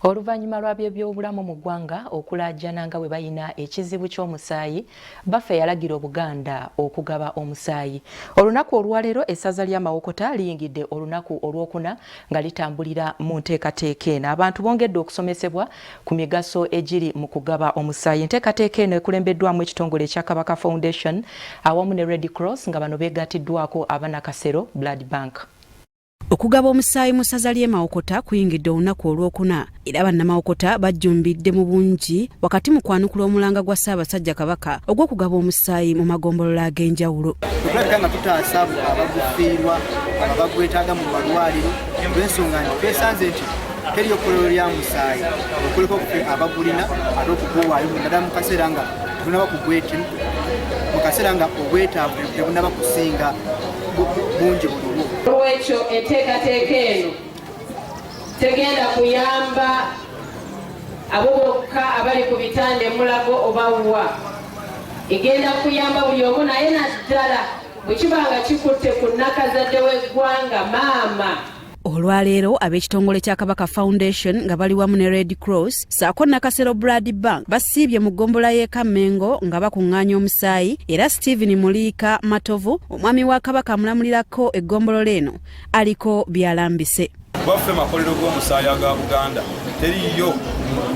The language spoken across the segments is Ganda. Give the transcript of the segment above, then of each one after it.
Oluvannyuma lwa by'ebyobulamu mu ggwanga okulaajana nga bwe balina ekizibu ky'omusaayi, Bbaffe yalagira Obuganda okugaba omusaayi. Olunaku olwaleero essaza lya Mawokota liyingidde olunaku olwokuna nga litambulira mu nteekateeka eno. Abantu bongedde okusomesebwa ku migaso egiri mu kugaba omusaayi. Enteekateeka eno ekulembeddwamu ekitongole ekya Kabaka Foundation awamu ne Red Cross nga bano beegatiddwako aba Nakasero Blood Bank. Okugaba omusaayi mu ssaza ly'e Mawokota kuyingidde olunaku olwokuna era bannamawokota bajjumbidde mu bungi wakati mu kwanukula omulanga gwa Ssaabasajja Kabaka ogw'okugaba omusaayi mu magombolola ag'enjawulo. Okulabika nga tutaasa abo abagufiirwa, abagwetaaga mu malwaliro, olw'ensonga nti twesanze nti teriyo kkolero lya musaayi okuleka okufe abagulina ate okuguwaayo naddala mu kaseera nga tetunaba kugweti mu kaseera nga obwetaavu tebunaba kusinga bungi buliwo. Olwekyo enteekateeka eno tegenda kuyamba abo bokka abali ku bitanda emulago oba wa, egenda kuyamba buli omu, naye naddala bwe kiba nga kikutte ku nnakazadde w'eggwanga maama. Olwaleero ab'ekitongole kya Kabaka Foundation nga bali wamu ne Red Cross ssaako Nakasero Blood Bank basiibye mu ggombolola y'e Kammengo nga bakuŋŋaanya omusaayi, era Stephen Muliika Matovu, omwami wa Kabaka amulamulirako eggombolola eno, aliko by'alambise. Waffe makolero g'omusaayi aga Buganda, teriiyo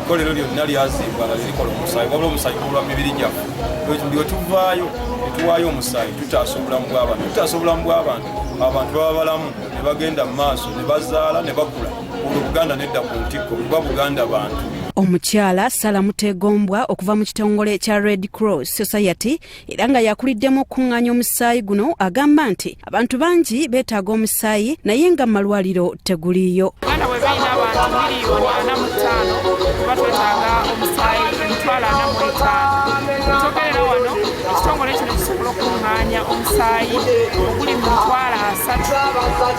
kkolero lyonna lyazimbwa nga lirikola omusaayi, wabula omusaayi gulwa mibiri gyaffe. Bwe tuvaayo ne tuwaayo omusaayi, tutaasa obulamu bw'abantu, tutaasa obulamu bw'abantu, abantu baba balamu ne bagenda mu maaso ne bazaala ne bakula, olwo Buganda nedda ku ntikko, kuba Buganda bantu. Omukyala Sala Mutegombwa okuva mu kitongole kya Red Cross Society era nga yakuliddemu okukuŋŋaanya omusaayi guno agamba nti abantu bangi beetaaga omusaayi naye nga mu malwaliro teguliiyo. Uganda bwe balina abantu 45,000,000, tuba twetaaga omusaayi 45,000. Twogerera wano, ekitongole kino kisobola okukuŋŋaanya omusaayi oguli mu 30,000,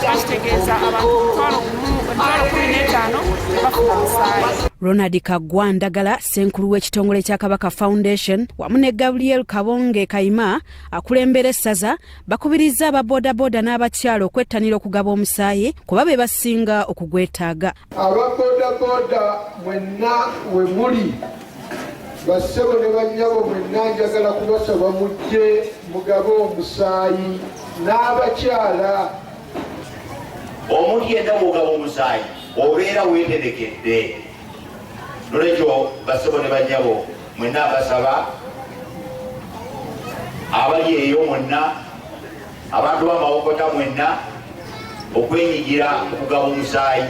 kiba kitegeeza abantu 15,000 tebafuna musaayi. Ronald Kaggwa Ndagala, ssenkulu w'ekitongole kya Kabaka Foundation, wamu ne Gabriel Kabonge Kayima akulembera essaza, bakubirizza ababoodabooda n'abakyala okwettanira okugaba omusaayi kuba be basinga okugwetaaga. Ababoodabooda mwenna we muli, bassebo ne bannyabo mwenna, njagala kubasaba mujje mugabe omusaayi n'abakyala. Omuntu yenna bw'ogaba omusaayi obeera weeterekedde. Nolwekyo bassebo ne bannyabo mwenna, abasaba abali eyo mwenna, abantu b'Amawokota mwenna, okwenyigira okugaba omusaayi.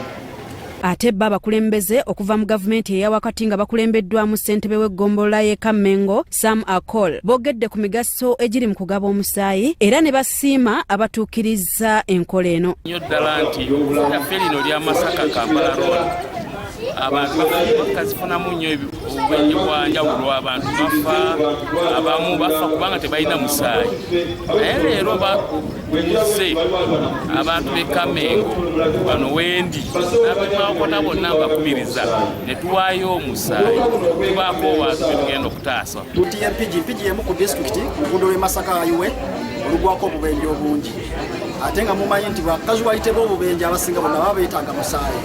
Ate bo abakulembeze okuva mu gavumenti eya wakati nga bakulembeddwamu ssentebe w'eggombolola y'e Kammengo, Sam Akol, boogedde ku migaso egiri mu kugaba omusaayi era ne basiima abatuukiriza enkola eno. Nnyo ddala nti yaffe lino lya Masaka Kampala Road, abantu bakazifunamu nnyo obubenje bwanjawulo. Abantu bafa, abamu bafa kubanga tebalina musaayi, naye leero bakuze abantu b'e Kamengo bano wendi n'abemawokota bonna mbakubiriza ne tuwaayo omusaayi, tubaako abantu betugenda okutaasa. Nti Mpigi, Mpigi emu ku disitulikiti ku luguudo lw'e Masaka Highway olugwako obubenje obungi, ate nga mumanyi nti ba casualty b'obubenje abasinga bonna baba beetaaga musaayi,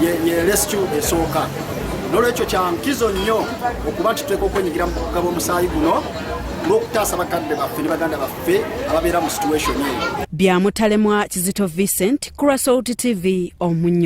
ye rescue esooka. N'olwekyo kya nkizo nnyo okuba nti tuteeka okwenyigira mu kugaba omusaayi guno olw'okutaasa bakadde baffe ne baganda baffe ababeera mu situation eyo. Byamutalemwa Kizito Vincent ku Salt TV Omunnyo.